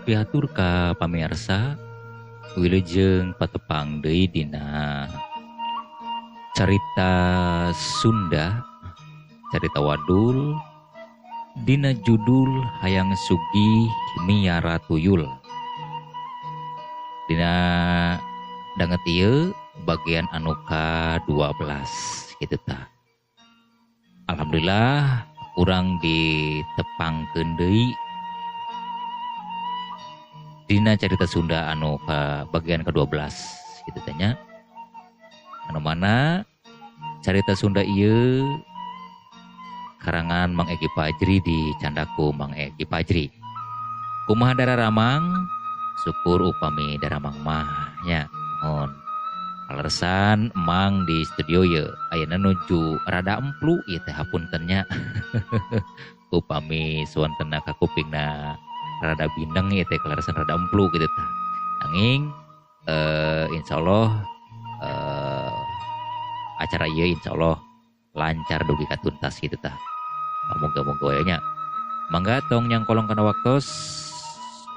Pihatur ka pamirsa wilujeng patepang deui dina carita Sunda, carita wadul dina judul Hayang Sugih Miara Tuyul. Dina danget ieu bagian anu ka-12 kitu tah. Alhamdulillah urang ditepangkeun deui dina carita Sunda anu ka bagian ke-12 kitu teh nya. Anu mana carita Sunda ieu karangan Mang Eki Pajri di Candaku Mang Eki Pajri. Kumaha dararamang? Syukur upami daramang mah nya. Mohon kaleresan Mang di studio ye ayeuna nuju rada emplu ieu teh hapunten nya. Upami suantenna ka kupingna rada bindeng ieu teh kaleresan rada emplu kitu tah. Nanging insyaallah acara ieu insyaallah lancar dugi ka tuntas kitu tah. Moga-moga we nya. Mangga tong nyangkolong kana waktos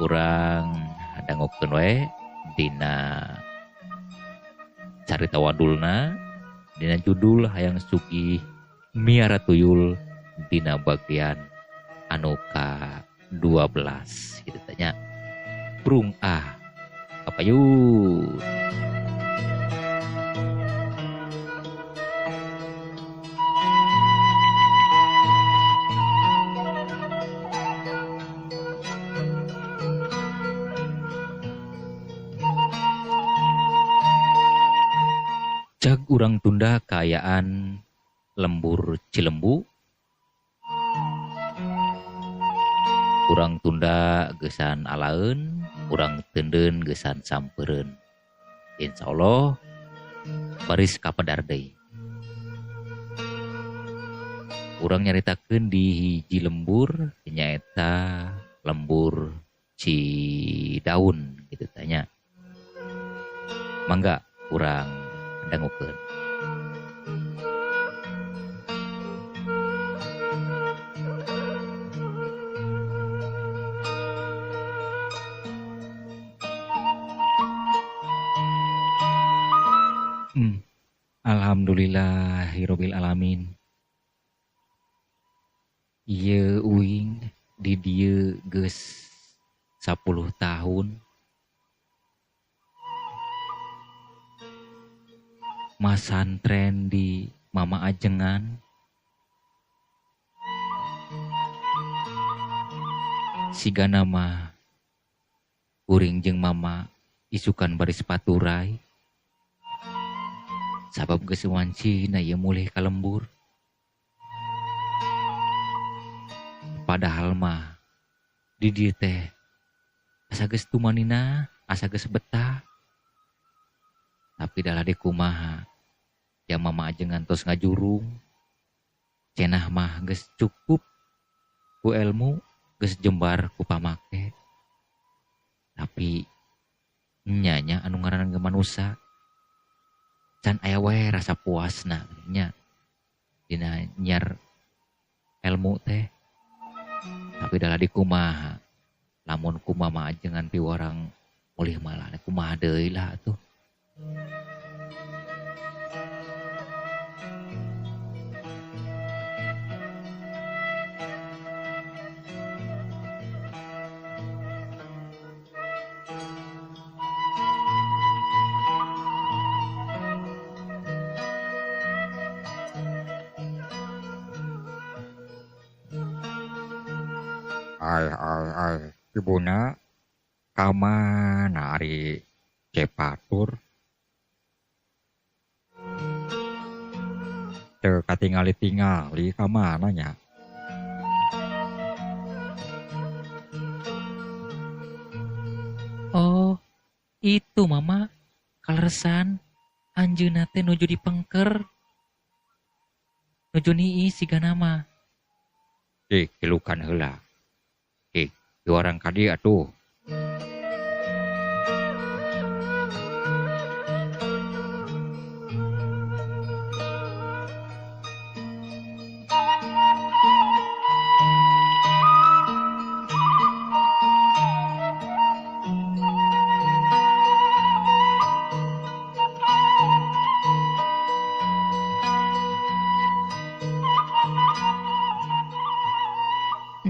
urang dangukeun we dina carita wadulna dina judul Hayang Sugih Miara Tuyul dina bagian anu ka-12 kitu teh nya. Prung ah kapayun. Cag urang tunda kaayaan lembur Cilembu, urang tunda geusan alaeun, urang teunden geusan sampeureun. Insyaallah baris kapedar deui. Urang nyaritakeun di hiji lembur nyaeta lembur Cidaun kitu tah nya. Mangga urang dangukeun. Alhamdulillahirabbil alamin. Ieu uing di dieu geus 10 tahun. Masantren di Mama Ajengan. Sigana mah kuring jeung mama isukan baris paturai. Sabab geus wancina ieu mulih ka lembur. Padahal mah di dieu teh asa geus tumanina, asa geus betah. Tapi dalah de kumaha ya Mama Ajengan tos ngajurung. Cenah mah geus cukup ku ilmu, geus jembar ku pamake. Tapi nyanya anu ngaranna ge manusa can aya wae rasa puasna nya dina nyiar ilmu teh. Tapi dalah di kumaha lamun ku Mama Ajengan piwarang mulih malah kumaha deui lah atuh. Ai ai ai ibuna kamana ari Cepatur teu katingali-tingali ka mana nya? Oh, itu mama kaleresan anjeunna teh nuju di pengker. Nuju nii sigana mah. Ih, kilukan heula. Ih, diwarang ka dieu atuh.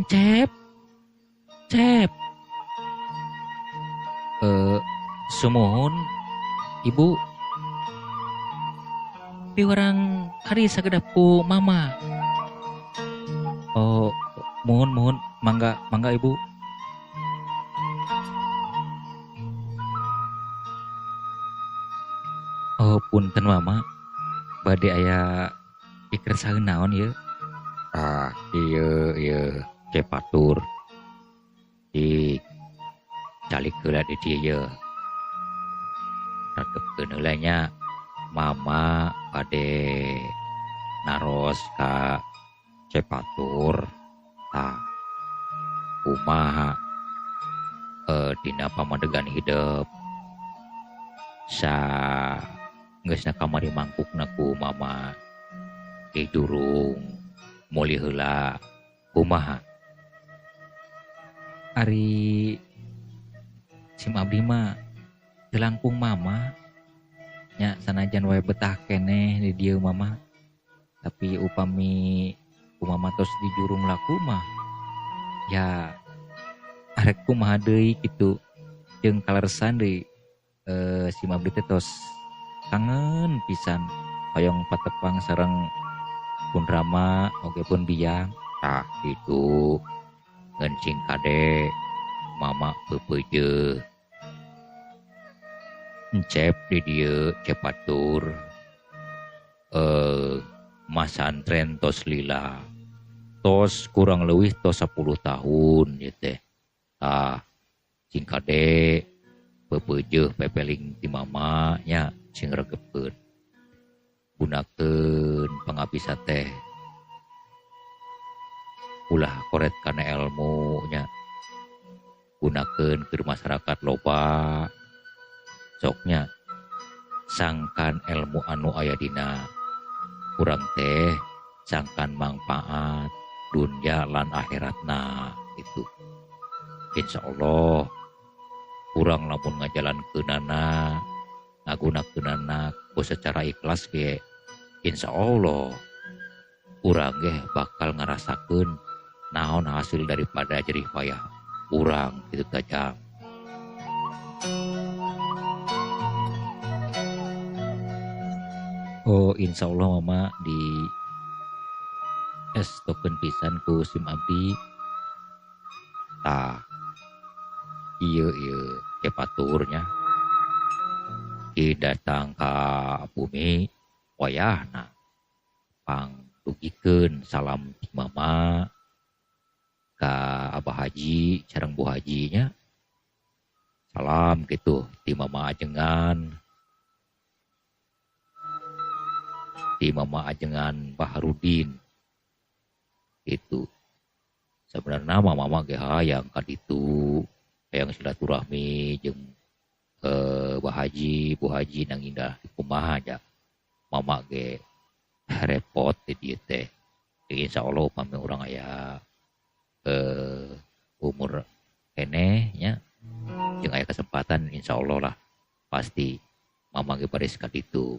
Cep. Cep. Sumuhun ibu. Piwarang kari sagedap ku mama. Oh, mohon mohon mangga mangga ibu. Oh, punten mama. Bade aya pikersaeun naon ieu? Ah, ieu ieu Cepatur. Di calik heula di dieu ye. Rakepkeun heula nya mama bade naros ka Cepatur. Tah kumaha dina pamadegan hidep sa geusna kamari mangkukna ku mama dijurung mulih heula kumaha. Ari sim abdi mah teu langkung mama nya, sanajan wae betah keneh di dieu mama, tapi upami ku mama tos dijurung laku mah ya arek kumaha deui kitu, jeung kaleresan deui sim abdi teh tos kangen pisan hoyong patepang sareng pun rama oge pun biang. Tah kitu ngan sing kade mama peupeujeuh Encep di dieu Cepatur masantren tos lila tos kurang leuwih tos 10 tahun ieu teh. Tah sing kade peupeujeuh pepeling ti mama nya, sing regepkeun gunakeun pangabisa teh, ulah koret kana elmu nya, gunakeun keur masyarakat loba soknya, sangkan ilmu anu aya dina urang teh sangkan mangpaat dunya lan akhiratna itu. Insya Allah urang lamun ngajalankeunana ngagunakeunana ku secara ikhlas ge, insya Allah urang ge bakal ngarasakeun naon hasil daripada jerih payah urang kitu tajam. Oh, insya Allah mama di estokeun pisan ku sim abdi. Tah ieu ieu Cepaturnya ki datang ka bumi wayahna pangdugikeun salam ti mama ka Abah Haji sareng Bu Haji nya, salam gitu ti mama ajengan, ti mama ajengan Baharudin itu. Sebenarnya mama mama ge hayang ka ditu, hayang silaturahmi jeung Bah Haji Bu Haji, nang indah kumaha ja mama ge repot di dieu teh. Insyaallah upami urang aya umur keneh nya jeung aya kesempatan, insyaallah lah pasti mama ge baris ka ditu.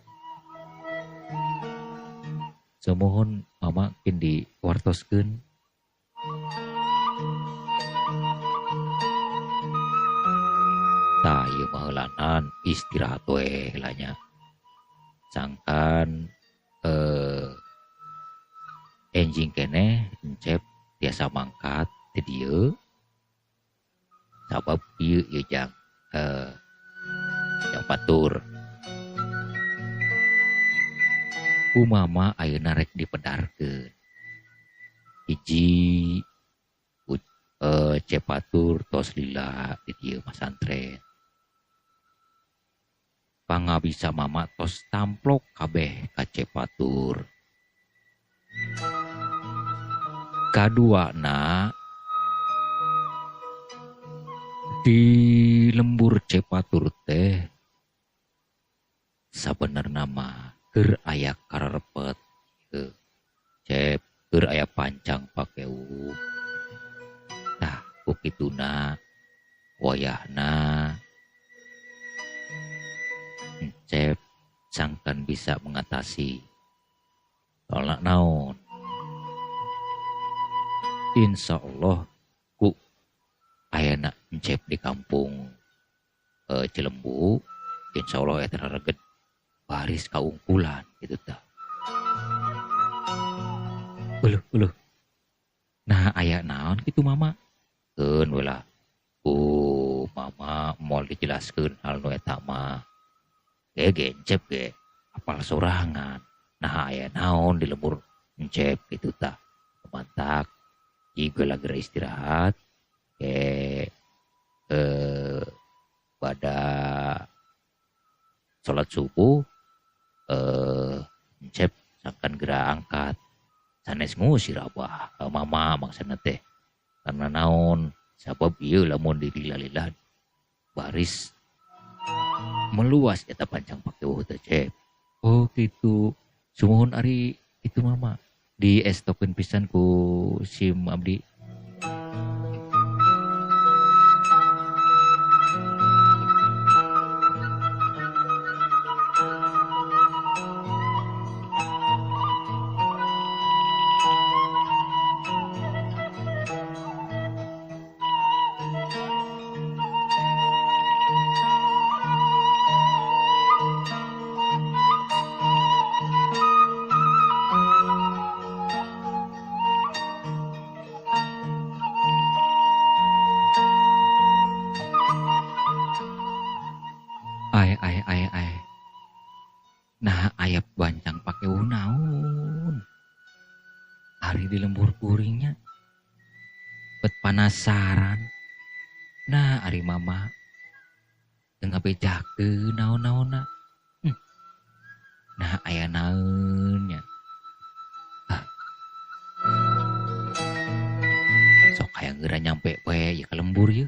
Sumuhun mama kin diwartoskeun. Tah ieu mah heulanan istirahat we heula nya, sangkan enjing keneh Encep tiasa mangkat ti dieu, sabab ieu ieu jang jang patur ku mama ayeuna rek dipedarkeun. Hiji, Cepatur tos lila di dieu masantren, pangabisa mama tos tamplok kabeh ka Cepatur. Kaduana, di lembur Cepatur teh sabenerna mah keur aya kararepet Cep, keur aya pancang pakeu. Tah ku kituna wayahna Cep sangkan bisa mengatasi. Tolak naon Insya Allah ku ayana encep di kampung Cilembu, insya Allah eta reget baris kaungkulan gitu tah. Uluh uluh. Nah aya naon kitu mama? Keun we lah. Ku mama moal dijelaskeun hal nu eta mah. Ge encep ge apal sorangan. Nah aya naon di lembur encep kitu tah. Mantak jiga lagi istirahat ke pada sholat subuh encep sangkan gerak angkat sanes ngusir abah mama maksudna teh karena naon sabab ieu lamun dilila-lila baris meluas eta pancang pakewuh teh cep. Oh gitu, sumuhun ari itu mama diestokeun pisan ku sim abdi. Ai. Nah aya bancang pakewuh naon. Ari di lembur kuringnya bet panasaran. Nah ari mama teu ngabejakeun naon-naonna. Nah aya naon nya. Ah. Sok hayang geura nyampe we ieu ka lembur ieu.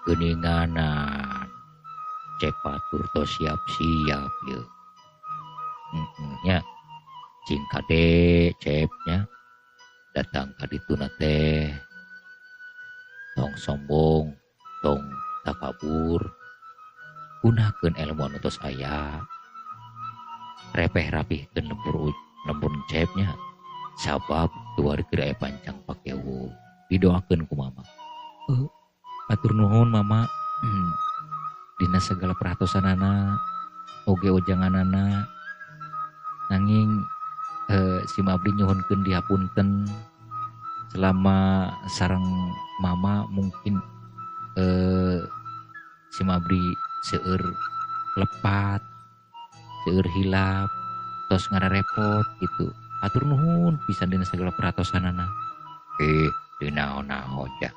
Geuninganan cepatur tos siap-siap yeuh. Nya cing kade cepnya datang ka dituna teh tong sombong tong takabur gunakeun ilmu anu tos aya repeh rapihkeun lembur cepnya sabab tuar keur aya pancang pakewu didoakeun ku mama. Atur nuhun mama dina segala perhatosanana oge ojanganana nanging si abdi nyuhunkeun dihapunten selama sareng mama mungkin si abdi seueur lepat seueur hilap tos ngararepot gitu. Atur nuhun pisan dina segala perhatosanana. Dinaon-naon ja.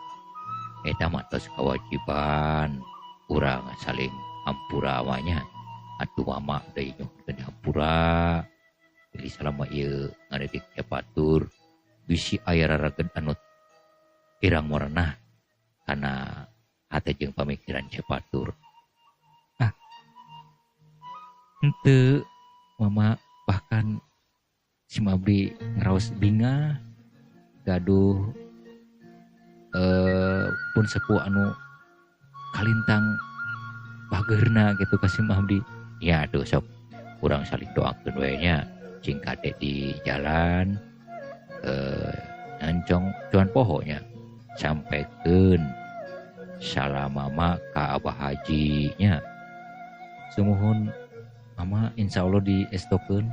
Eta mah tos kewajiban urang saling hampura awanya. Atuh mama deui nyuhunkeun hampura. Jadi salama ieu ngadidik cepatur bisi aya rarageun anu kirang merenah kana hate jeung pamikiran cepatur. Ah. Henteu mama bahkan si abdi ngaraos bingah gaduh pun sepuh anu kalintang bageurna gitu ka si abdi. Ya aduh sok urang saling doakeun we nya cing kade di jalan nancong cuan poho nya sampaikan salam mama ka Abah Haji nya. Sumuhun mama insyaallah diestokeun.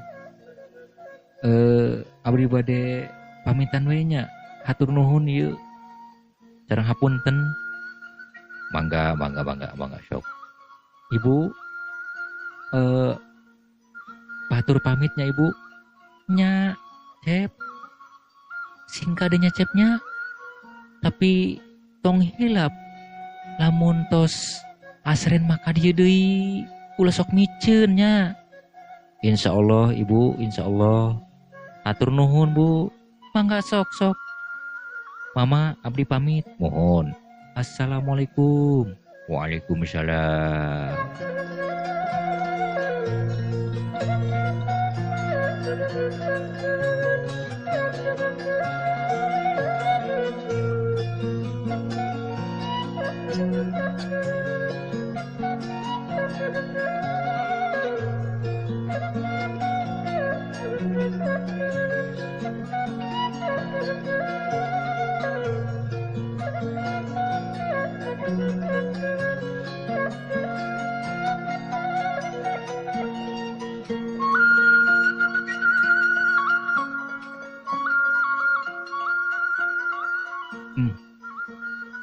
Abdi bade pamitan we nya hatur nuhun ieu sareng hapunten. Mangga mangga mangga mangga sok. Ibu batur pamitnya ibu nya cep sing kadenya cepnya tapi tong hilap lamun tos asren maka dieu deui ulah sok miceun nya. Insyaallah ibu, insyaallah. Hatur nuhun bu. Mangga sok sok. Mama abdi pamit. Mohon. Assalamualaikum. Waalaikumsalam.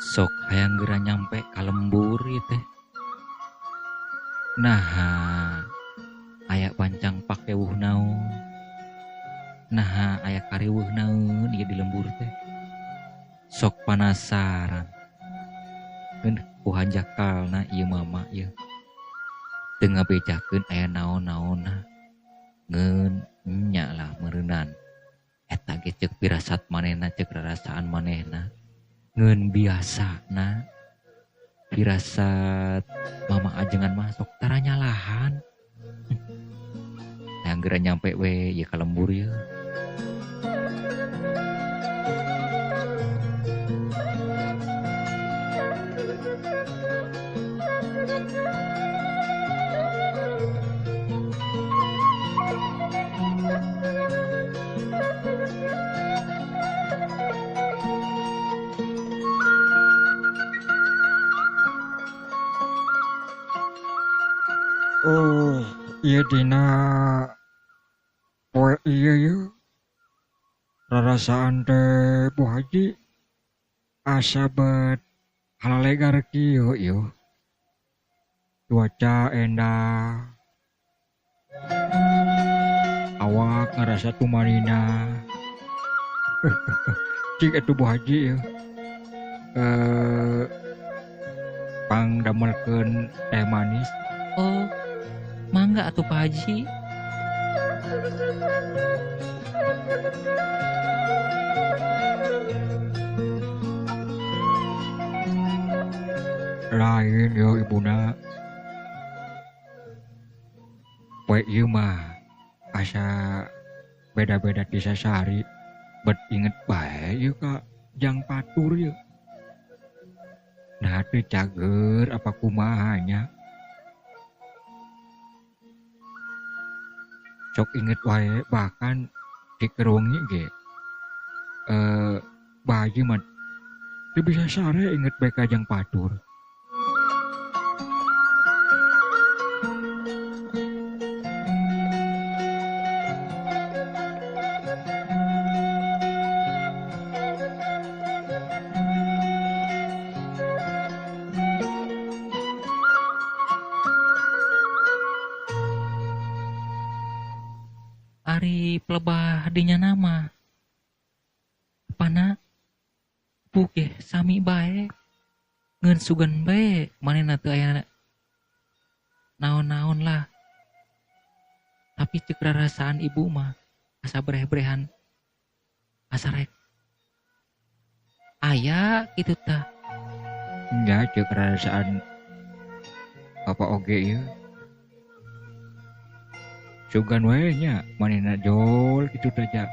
Sok hayang geura nyampe ka lembur ieu teh. Naha aya pancang pakewuh naon. Naha aya kariweuh naon ieu di lembur teh. Sok panasaran. Ngeun ku hanjakalna ieu mama ieu. Teu ngabejakeun aya naon-naonna. Ngeun nya lah meureunan. Eta ge ceuk pirasat manehna, ceuk rarasaan manehna. Ngeun biasana pirasat mama ajengan mah sok tara nyalahan. Hayang geura nyampe we ieu ka lembur ieu. Oh, ieu dina poe ieu yeuh. Rarasaan teh Bu Haji asa bet halalegar kieu ieu. Cuaca endah. Awak ngarasa tumanina. Cik atuh Bu Haji ieu. Pangdamelkeun teh manis. Oh, mangga atuh Pak Haji. Lain yo ibuna. Poe ieu mah asa beda-beda ti sasari. Bet inget bae ieu ka jang patur ieu. Nah teu cager apa kumaha nya. Sok inget wae bahkan di keur wengi ge Bah Haji mah teu bisa sare inget bae ka jang patur. Ari plebah dinya nama pana pukeh sami bae ngeun sugan bae manehna teu aya naon-naon lah. Tapi ceuk rarasaan ibu mah asa breh-brehan asa rek aya kitu tah. Nya ceuk rarasaan bapak oge ieu. Sugan wae nya manehna jol kitu teh ja.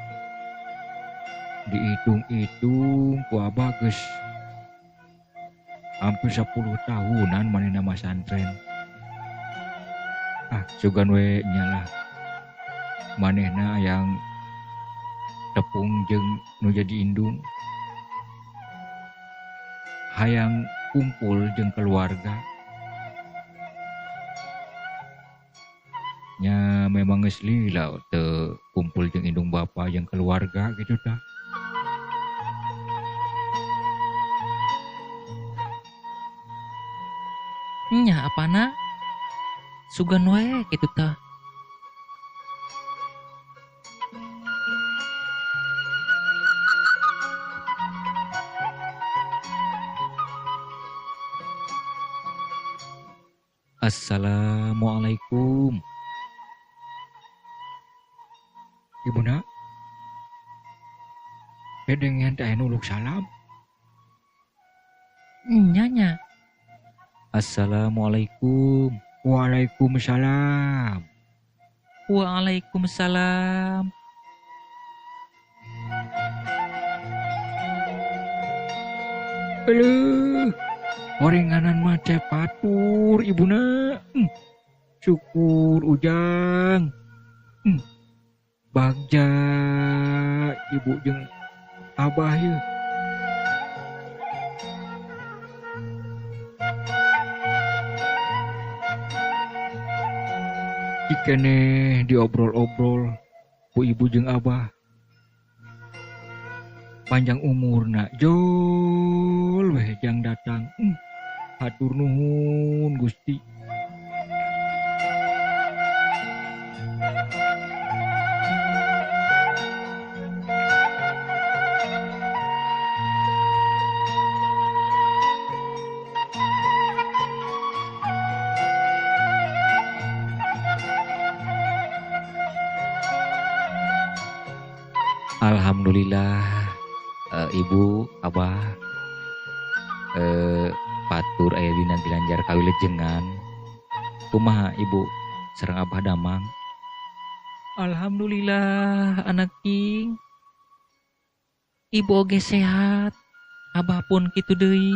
Dihitung-hitung ku abah geus hampir 10 tahunan manehna masantren. Ah, sugan we nya lah. Manehna yang tepung jeung nu jadi indung. Hayang kumpul jeung keluarga. Nya memang geus lila teu kumpul jeung indung bapa jeung keluarga gitu tah. Nya apana? Sugan wae kitu tah. Assalamualaikum. Ibuna, dedengean teh anu uluk salam. Nya nya. Assalamualaikum. Waalaikumsalam. Waalaikumsalam. Aduh, orenganan mah teh patur ibuna. Syukur ujang. Bagja ibu jeung abah ieu. Ikeneh diobrol-obrol ku ibu jeung abah. Panjang umurna jol weh jang datang. Hatur nuhun Gusti. Alhamdulillah Ibu, Abah, patur aya dina Ginanjar kawilujengan. Kumaha Ibu sareng Abah damang? Alhamdulillah anak king. Ibu oge sehat, Abah pun kitu deui.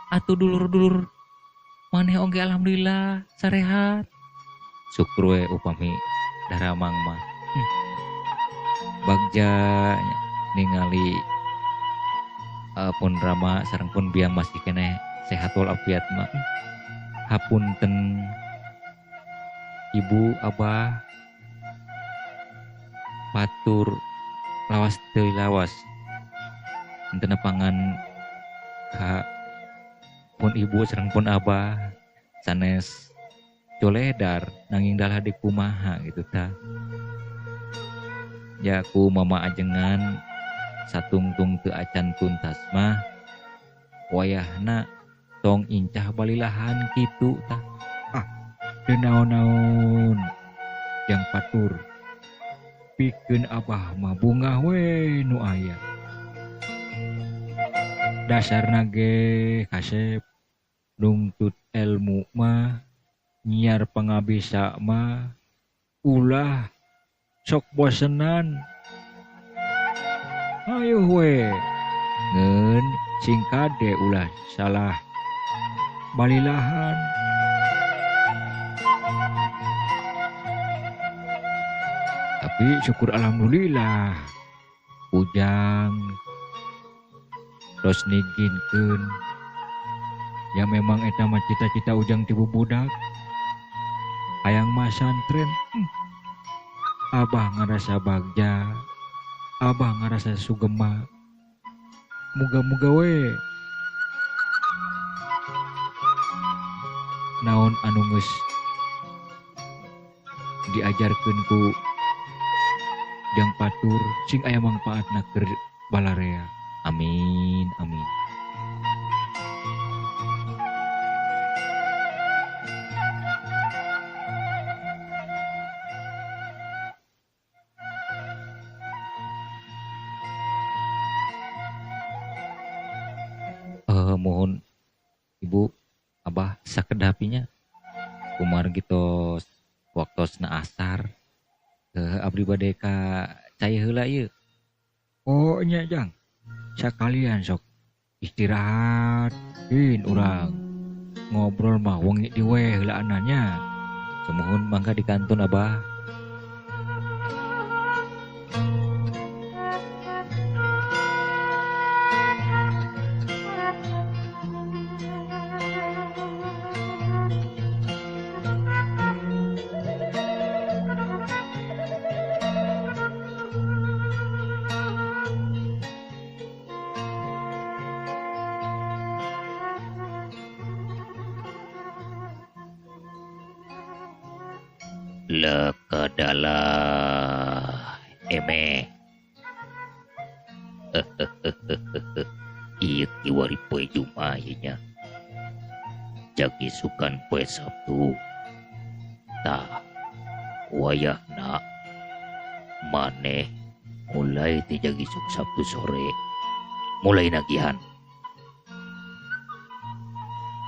Atuh dulur-dulur maneh oge alhamdulillah sarehat. Syukur we upami daramang mah. Bagja ningali pun Rama sareng pun biang masih keneh sehat walafiat mah. Hapunten Ibu, Abah, patur lawas teu lawas henteu nepangan ka pun ibu sareng pun Abah sanes coledar nanging dalah di kumaha gitu ta. Ya ku mama ajengan satungtung teu acan tuntas mah wayahna tong incah balilahan kitu tah. Ah, teu naon-naon jang patur pikeun Abah mah bungah we nu aya. Dasarna ge kasep nungtut ilmu mah nyiar pangabisa mah ulah sok bosenan. Ayo we ngeun sing kade ulah salah balilahan. Tapi syukur alhamdulillah Ujang terus niginkeun. Ya memang eta mah cita-cita Ujang ti bubudak hayang masantren. Abah ngarasa bagja, Abah ngarasa sugema. Muga-muga we naon anu geus diajarkeun ku jang patur sing aya mangpaatna keur balarea. Amin amin. Mohon Ibu, Abah sakedapinya kumargi tos waktosna asar. Abdi bade ka cai heula ieu. Oh nya Jang, sakalian sok istirahat in urang ngobrol mah wengi di we heulaanna nya. Sumuhun mangga dikantun Abah. Lekadalah emeh. Ieu kiwari poe Jumaah ieu nya. Jagi sukan poe Sabtu. Tah wayahna maneh mulai ti jagi suk Sabtu sore mulai nagihan.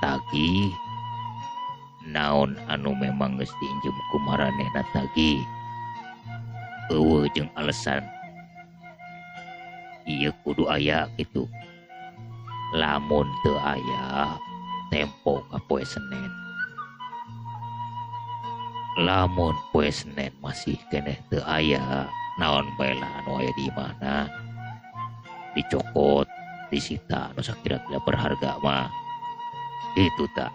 Tagih naon anu memang geus diinjem ku maranehna tagih. Eueuh jeung alasan ieu kudu aya kitu. Lamun teu aya tempo ka poe Senen. Lamun poe Senen masih keneh teu aya naon bae lah anu aya di imahna dicokot, disita anu sakira-kira berharga mah. Itu tak.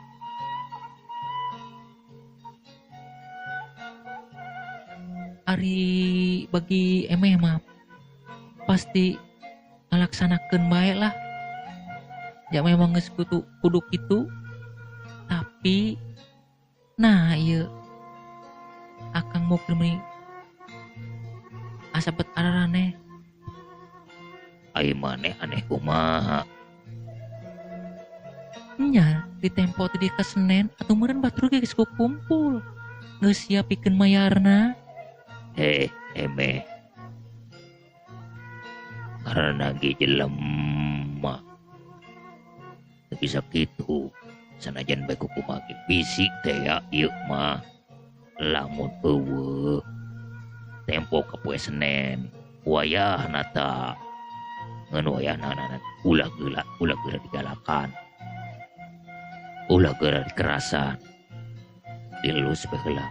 Ari bagi emeh mah pasti ngalaksanakeun bae lah. Ya memang geus kudu kitu. Tapi nah ieu Akang mau meuni asa bet araraneh. Ai maneh aneh kumaha? Nya ditempo teh di ka Senen atuh meureun batur ge geus kukumpul. Geus siap pikeun mayarna. Heh, emeh. Karena ge jelema. Teu bisa kitu. Sanajan bae kumaha ge bisi teh ya ieu mah. Lamun eueuh tempo ka poe Senen wayahna ta. Ngan wayahna ulah geura digalakan. Ulah geura dikerasan. Dilus bae heula.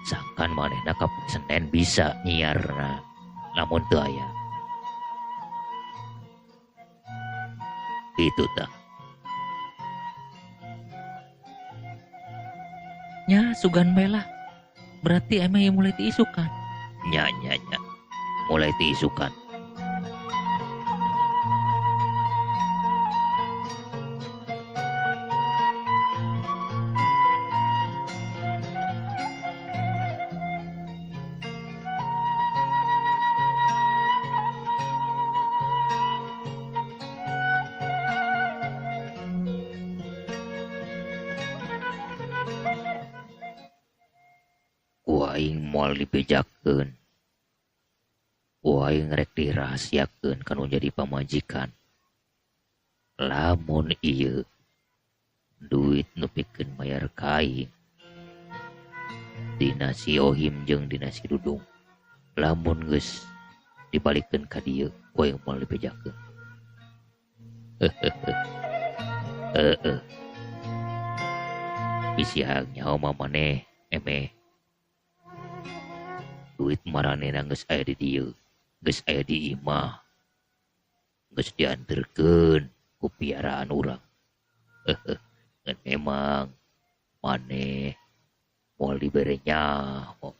Sangkan manehna ka poe Senen bisa nyiarna lamun teu aya. Itu tah. Nya sugan bae lah. Berarti emang yang mulai diisukan. Nya nya nya. Mulai diisukan. Aing moal dibejakeun. Ku aing rek dirahasiakeun kanu jadi pamajikan. Lamun ieu duit nu pikeun mayar ka aing dina si Ohim jeung dina si Dudung, lamun geus dibalikeun ka dieu ku aing moal dibejakeun. Heeh. Bisi hayang nyaho mah maneh emeh. Duit maranehna geus aya di dieu, geus aya di imah, geus dianterkeun ku piaraan urang. Ngan memang maneh moal dibere nyaho.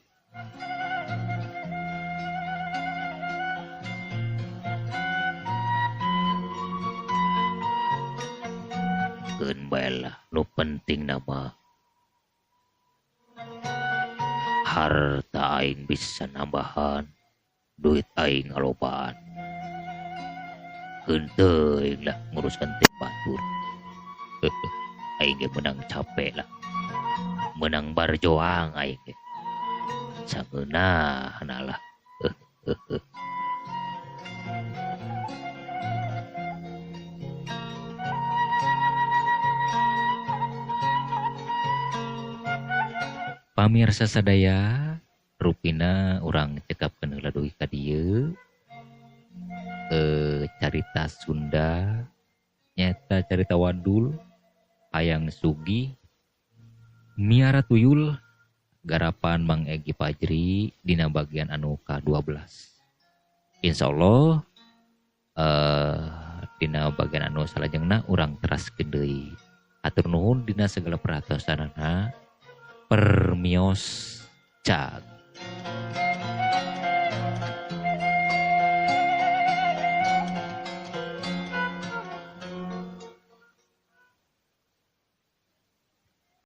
Keun bae lah, nu penting nama harta aing bisa nambahan, duit aing ngalobaan. Keun teuing lah nguruskeun teh batur. Aing ge meunang capek lah. Meunang barjoang aing ge. Sangeunahna lah. Pamirsa sadaya, rupina urang cekapkeun heula dugi ka dieu. Carita Sunda nyata carita wadul Hayang Sugih Miara Tuyul garapan Mang Egi Pajri dina bagian anu ka-12. Insyaallah dina bagian anu salajengna urang teraskeun deui. Hatur nuhun dina segala perhatosanana. Permios cag.